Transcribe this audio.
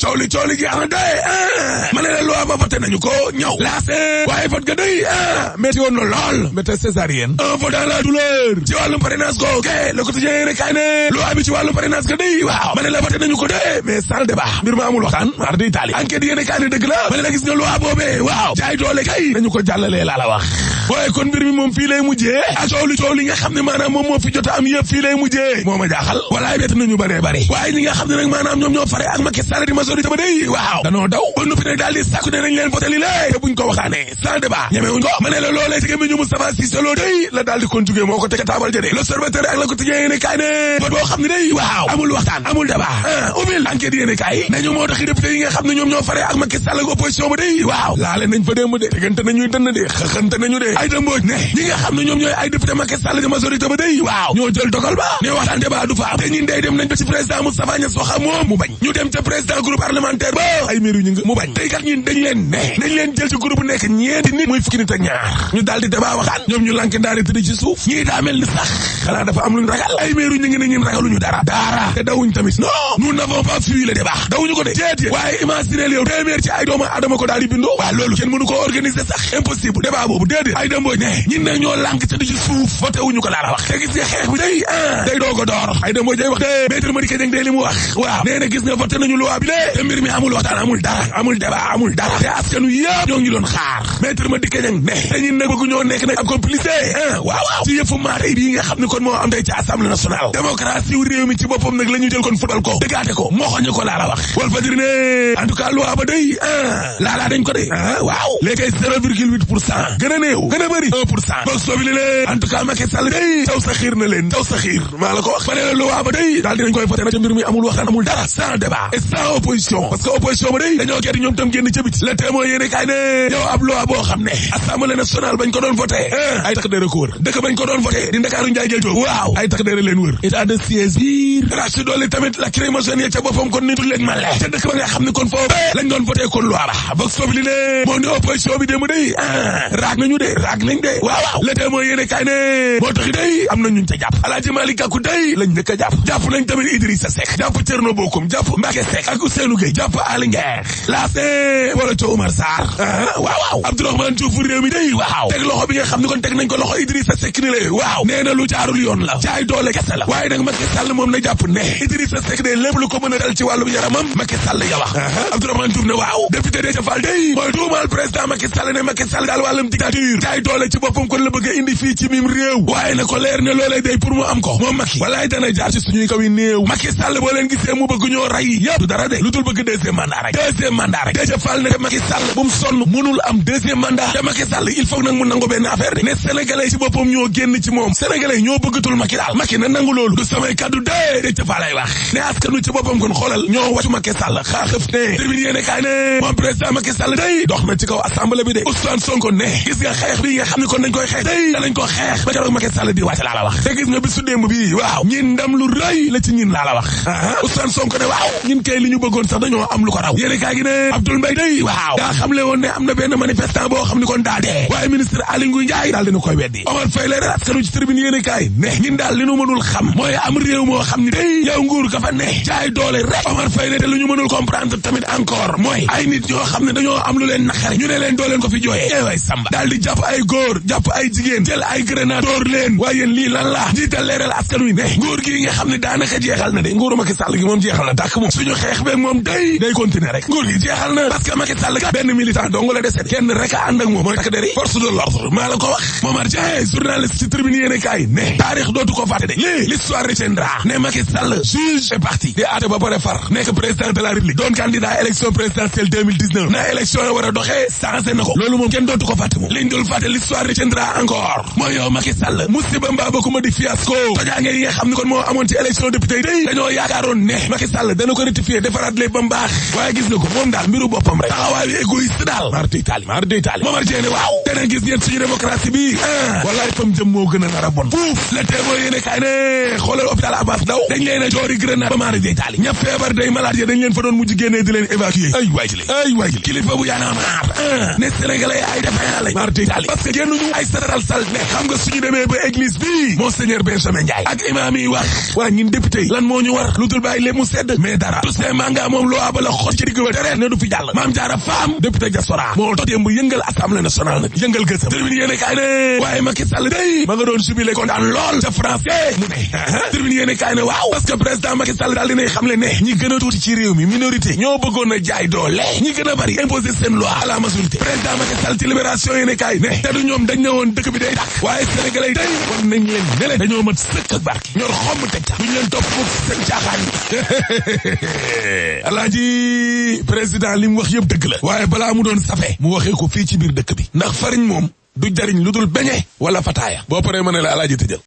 coow li jeex na day ma ne la loi ba voté nañu ko ñëw laase waaye vote ga day métti woon na lool métti césarienne un vote dans la douleur ci wàllum parrainage ko ke le quotidien yéene kaay ne loi bi ci wàllum parrainage ga day waaw ma ne la voté nañu ko de mais sans débat mbir ma amul waxtaan mar di Italie enquête yéene kaay ne dëgg la ma ne la gis nga loi boobee waaw jaay doole kay nañu ko jàllalee laa la wax waaye kon mbir mi moom fii lay mujjee ak coow li nga xam ne maanaam moom moo fi jot a am yëpp fii lay mujjee moo ma jaaxal walaay bett nañu bëree bëri waaye ñi nga xam ne nag maanaam ñoom ñoo fare ak Macky Sall di majorité ba day waaw danoo daw ba noppi nag daal di sàkku ne nañ leen voté li lée te buñ ko waxtaanee sans débat ñemewuñ ko ma ne la loolee ci gémmiñu Moustapha Cissé Lo day la daal di conjugué moo ko teg taabal jëdee l'Observateur ak Le Quotidien yéene kaay ne vote boo xam ne day waaw amul waxtaan amul débat ubbil enquête yéene kaay nañu moo taxi député yi nga xam ne ñoom ñoo fare ak Macky Sall ak opposition ba day waaw laale nañ fa démb de tegante nañuy dënn de xëxante nañu de ay dëmbooj ne ñi nga xam ne ñoom ñooy ay député Macky Sall di majorité ba day waaw ñoo jël dogal ba ne waxtaan débat du fa am te ñun day dem nañ ba ci président Moustapha Niasse waxa moom mu bañ ñu dem ca président groupe parlementaire ba ay miru ñu ngi mu bañ tey kat ñun dañ leen jël ci groupe bu nekk ñeenti nit muy fukki nit ak ñaar ñu daal di débat waxtaan ñoom ñu lank ndaari tëdd ci suuf ñii daa mel ni sax xanaa dafa am luñ ragal ay miru ñu ngi ne ñun ragaluñu dara te dawuñ tamit non nous n'avons pas fui le débat dawuñu ko de jeet waaye imaginer yow téeméer ci ay doomu adama ko daal di bindoo waaw loolu kenn mënu ko organiser sax impossible débat boobu déedéet ay dëmboo ne ñun ne ñoo lank tëdd ci suuf voté wuñu ko laa la wax te gis nga xeex bi day doog a door ay dëmboo jay wax de Maître Madické Niang day li mu wax waaw nee na gis nga voté nañu loi bi de te mbir mi amul waxtaan amul dara amul débat amul dara te askanu yëpp ñoo ngi doon xaar Maître Madické Niang ne te ñun nag bëgg ñoo nekk nag ab complice waaw ci yëfu maatay bii nga xam ne kon moo am tey ci Assemblée nationale démocratie wu réew mi ci boppam nag la ñu jël kon football ko dëggaate ko moxoñu ko laa la wax Walf Fadjri ne en tout cas loi ba day laalaa dañ ko de waaw léegi 0,8% gën a néew gën a bëri 1% boog soobi li lee en tout cas Macky Sall day taw sa xiir na leen taw sa xiir maa la ko wax ba ne la loi ba day daal dinañ koy voté na ca mbir mi amul waxtaan amul dara sans débat et sans opposition parce que opposition ba day dañoo gerte ñoom tam génn ca biti le témoin yéene kaay ne yow ab loi boo xam ne Assemblée nationale bañ ko doon voté ay takk dere ko wër dëkk bañ ko doon voté di Ndakaaru njaay jël joo waaw ay takk dere leen wër état de siège biir rax si doole tamit la lacrymogène ya ca boppam kon nitul leen male ca dëkk ba nga xam ne kon foofu lañ doon voté kon loi ba boog soobi li ne moo ni opposition bi démb day raag nañu de raag nañ de waaw le témoin yéene kaay ne moo taxi day am na ñuñ ca jàpp Alaaji Malick Gakou day lañ njëkk a jàpp nañ tamit Idrissa Seck jàpp Thierno Bocoum jàpp Mbacké Seck ak Ousseynou Gueye jàpp Aly Nguer laase wala co Oumar Sarr waaw Abdourahmane Diouf réew mi day waaw teg loxo bi nga xam ne kon teg nañ ko loxo Idrissa Seck ni le waaw nee na lu jaarul yoon la jaay doole kese la waaye nag Macky Sall moom na jàpp ne Idrissa Seck de lépp lu ko mën a dal ci wàllu yaramam Macky Sall ya wax Abdourahmane Diouf ne waaw député Déthié Fall day mooy tuumal président Macky Sall ne Macky Sall daal wàllum dictature jaay doole ci boppam kon la bëgg a indi fii ci mim réew waaye na ko leer ne loolee day pour mu am ko moom Macky walaay dana jaar ci suñuy kaw yi néew Macky Sall boo leen gisee mu bëgg ñoo rey yëpp du dara de lu dul bëgg deuxième mandat rek Déthié Fall ne Macky Sall bu mu sonn mënul am deuxième mandat te Macky Sall il faut nag mu nangu benn affaire de ne sénégalais ci boppam ñoo génn ci moom sénégalais ñoo bëggatul Macky daal Macky na nangu loolu du samay kaddu dee Déthié Fall lay wax ne askanu ci boppam kon xoolal ñoo wàccu Macky Sall xaa xëf ne termine yéene kaay ne moom président Macky Sall day dox na ci kaw assemblée bi de Ousmane Sonko ne gis nga xeex bi nga xam ne kon dañ koy xeex day danañ ko xeex ba keroog Macky Sall di wàcc laa la wax te gis nga bisu démb bi waaw ñin ndam lu rëy la ci ñin laa la wax Ousmane Sonko ne waaw ñin kay li ñu bëggoon sax dañoo am lu ko raw yéene kaay gi ne Abdoul Mbaye day waaw daa xamle woon ne am na benn manifestant boo xam ne kon daa dee waaye ministre Aly Ngouille Ndiaye daal dina koy weddi Omar Faye leeral askanu ci tribune yéene kaay ne ñin daal li ñu mënul xam mooy am réew moo xam ne day yow nguur ga fa ne jaay doole rek Omar Faye ne te lu ñu mënul comprendre tamit encore mooy ay nit ñoo xam ne dañoo am lu leen naqare ñu ne leen doo leen ko fi jooyee way samba daal di jàpp ay góor jàpp ay jigéen jël ay grenade door leen waaye yéen lii lan la jiital leeral askan wi ne nguur gi nga xam ne daanaka jeexal na de nguuru Macky Sall gi moom jeexal na tàkk moom suñu xeex beeg moom day continuer rek nguur gi jeexal na parce que Macky Sall kat benn militant dong la dese kenn rek a ànd ak moom mooy takk deri force de l'ordre maa la ko wax Momar Dieng journaliste ci tribune yéene kaay ne taarix dootu ko fàtte de lii l'histoire retiendra ne Macky Sall juge et parti di aate ba pare far nekk président de la République doon candidat élection présidentielle 2019 na élection la war a doxee changé na ko loolu moom kenn dootu ko fàtte moom liñ dul fàtte l'histoire retiendra encore mooy yow Macky Sall musiba mbaa bakuma di fiasco tojaange yi nga xam ne kon moo amoon ci élection député yi day dañoo yaakaaroon ne Macky Sall dana ko rectifier defaraat lépp ba mu baax waaye gis nga ko moom daal mbiru boppam rek taxawaay bi égoïste daal mar day taali Momar Dieng waaw dana gis ngeen suñu démocratie bi wallaay fam jëm moo gën a nar a bon fuuf la témoin yéene kaay ne xoolal hôpital Abass Ndao dañ leen a joori grenade ba mar day taali ña feebar day malade ya dañ leen fa doon mujj génnee di leen évacuer ay waay jële kilifa bu yaana maar ne sénégalais ay defaa lañ mar day taali parce que génnuñu ay saratal sal ne xam nga suñu demee ba église bi monseigneur Benjamin Ndiaye ak imam yi wax waa ñun député lan moo ñu war lu dul bàyyi lépp mu sedd mais dara Toussaint Manga candidat moom loi ba la xot ci digg ba tere ne du fi jàll Mame Diarra Fam député diaspora moo tax démb yëngal assemblée nationale nag yëngal gësam Tribune yéene kaay ne waaye Macky Sall day ma nga doon jubilé kontaan lool ca français mu ne Tribune yéene kaay ne waaw parce que président Macky Sall daal dinay xam le ne ñi gën a tuuti ci réew mi minorité ñoo bëggoon a jaay doole ñi gën a bari imposer seen loi à la majorité président Macky Sall ci libération yéene kaay ne te du ñoom dañ ne woon dëkk bi day tàkk waaye sénégalais day wan nañ leen ne leen dañoo mat sëkk ak barki ñor xomm teg ca duñ leen topp foofu seen caaxaan yi alaaji président li mu wax yëpp dëgg la waaye balaa mu doon safe mu waxee ko fii ci biir dëkk bi ndax fariñ moom du jariñ lu dul beñe wala fataaya boo paree ma ne la alaaji tëjal